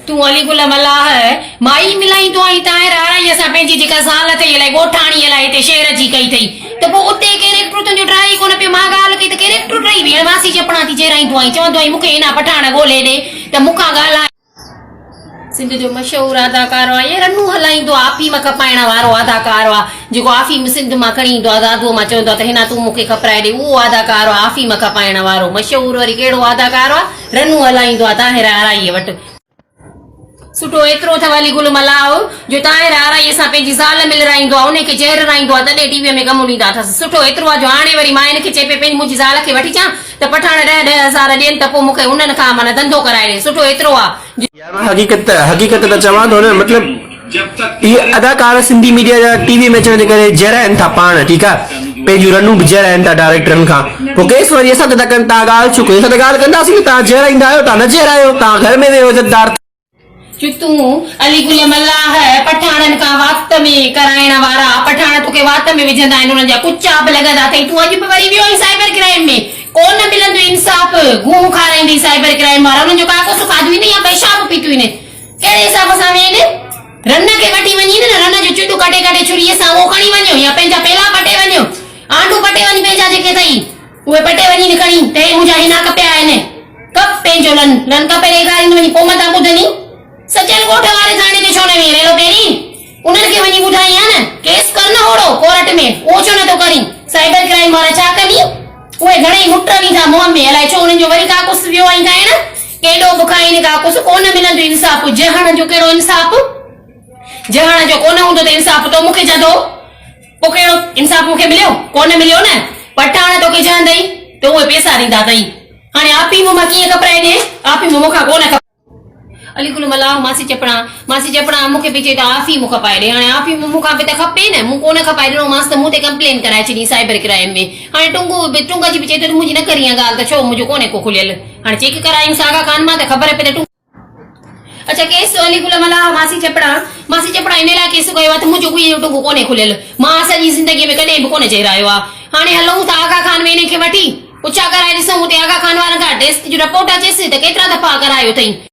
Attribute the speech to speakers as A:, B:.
A: تون علي گل ملاح مائي ملائيندو آهين طاهر آرائيء سان پنهنجي جيڪا زال اٿئي الائي ڳوٺاڻي الائي هتي شهر جي ڪئي اٿئي ته پوء اتي ڪيريڪٽر تنهنجو ڊاهي ئي ڪونه پيو مان ڳالهه ڪئي ته ڪيريڪٽر ڊهي ويو هاڻي ماسي چپڻا ٿي چيرائيندو آهين چوندو آهين مون کي هنا پٺاڻ ڳولهي ڏي ته مون کان ڳالهائي. سنڌ جو مشهور اداڪار آهي ۽ رنون هلائيندو آهي آفيم کپائڻ وارو اداڪار آهي جيڪو آفيم سنڌ مان کڻي ايندو آهي دادوء مان چوندو آهي ته هنا تون مون کي کپرائي ڏي اهو اداڪار آهي آفيم کپائڻ وارو مشهور وري ڪهڙو اداڪار آهي رنون هلائيندو آهي طاهر آرائيء وٽ. سٺو ايترو اٿو علي گل ملاح جو طاهر آرائيء سان پنهنجي زال ملرائيندو آهي انهي کي جهررائيندو آهي تڏهن ٽي ويء ۾ ڪم ڏيندا اٿس سٺو ايترو آهي جو هاڻي وري مان هن کي چئي پئي پنهنجي منهنجي زال کي وٺي چان ته پٺاڻ ڏهه ڏهه هزار ڏين ته پوء مون کي انهن کان معنيٰ ڌنڌو ڪرائي ڏي سٺو ايترو آهي جو.
B: يار مان حقيقت حقيقت ته چوان ٿو نه مطلب اهي اداڪار سنڌي ميڊيا جا ٽي وي ۾ اچڻ جي ڪري جهرائن ٿا پاڻ ٺيڪ آ پنهنجون رنون به جهرائن ٿا ڊائريڪٽرن کان پوء ڪيس وري اسان تي ٿا ڪن تان ڳالهه ڇو ڪئي اسان ته ڳالهه ڪنداسين نه تان جهرائيندا آهيو تان نه جهرايو تان گهر ۾ ويهو عزتدار
A: چتون علي گل ملاح پٺاڻن کان وات ۾ ڪرائڻ وارا پٺاڻ توکي وات ۾ وجهندا آهن انهن جا ڪچا به لڳندا اٿئي تون اڄ به وري ويو آهين سائبر ڪرائيم ۾ ڪونه ملندو انصاف گونهه کارائيندئي سائبر ڪرائيم وارا انهن جو ڪاڪوس کاڌو ئي نه يا پيشاب پيتو ئي نه ڪهڙي حساب سان وين رن کي وٺي وڃين نه رن جو چڏ ڪٽي ڪٽي ڇريء سان اهو کڻي وڃ يا پنهنجا پيلا پٽي وڃ آنڊو پٽي وڃ پنهنجا جيڪي اٿئي اهي پٽي وڃين کڻي ته هي منهنجا هنا ڪپيا آهن ڪپ پنهنجو لن لن ڪپي ڏيکاريندو وڃي پوء متان ٻڌني سچل ڳوٺ واري ٿاڻي تي ڇو نه وئين ريلو پهرين انهن کي وڃي ٻڌائين ها نه ڪيس ڪر نه هوڙو ڪورٽ ۾ اهو ڇو نه ٿو ڪرين سائبر ڪرائيم وارا ڇا ڪني اهي گهڻئي مٽ ويندا منهن ۾ الائي ڇو انهن جو وري ڪاڪوس ويو آهين کائڻ ڪيڏو به کائين ڪاڪوس ڪونه ملندو انصاف جهڻ جو ڪهڙو انصاف جهڻ جو ڪونه هوندو ته انصاف تو مون کي جهندو پوء ڪهڙو انصاف مون کي مليو ڪونه مليو نه پٺاڻ توکي جهندئي ته اهي پيسا ڏيندا اٿئي هاڻي آپي مون مان ڪيئن کپرائي ڏي آپي مون کان ڪونه کپرائي. علي گل ملاح ماسي چپڙا ماسي چپڙا مون کي پئي چئي ته آفيم کپائي ڏي هاڻي آفيم مون کان به ته کپي نه مون ڪونه کپائي ڏنومانس ته مون تي ڪمپلين ڪرائي ڇڏي سائبر ڪرائيم ۾ هاڻي ٽنگو به ٽنگ جي به چئي ٿو ته منهنجي نه ڪرين اها ڳالهه ته ڇو منهنجو ڪونهي ڪو کليل هاڻي چيڪ ڪرايون ساگا خان مان ته خبر پئي ته ٽنگ اڇا ڪيس علي گل ملاح ماسي چپڙا ماسي چپڙا ان لاء ڪيس ڪيو آهي ته منهنجو ڪوئي اهو ٽنگو ڪونهي کليل مان سڄي زندگي ۾ ڪڏهن به ڪونه چيرايو آهي هاڻي هلون ٿا آغا خان ۾ انهن کي وٺي پڇا ڪرائي ڏسون اتي آغا خان وارن کان ٽيسٽ جي رپورٽ اچيس ته ڪيترا دفعا ڪرايو اٿئي.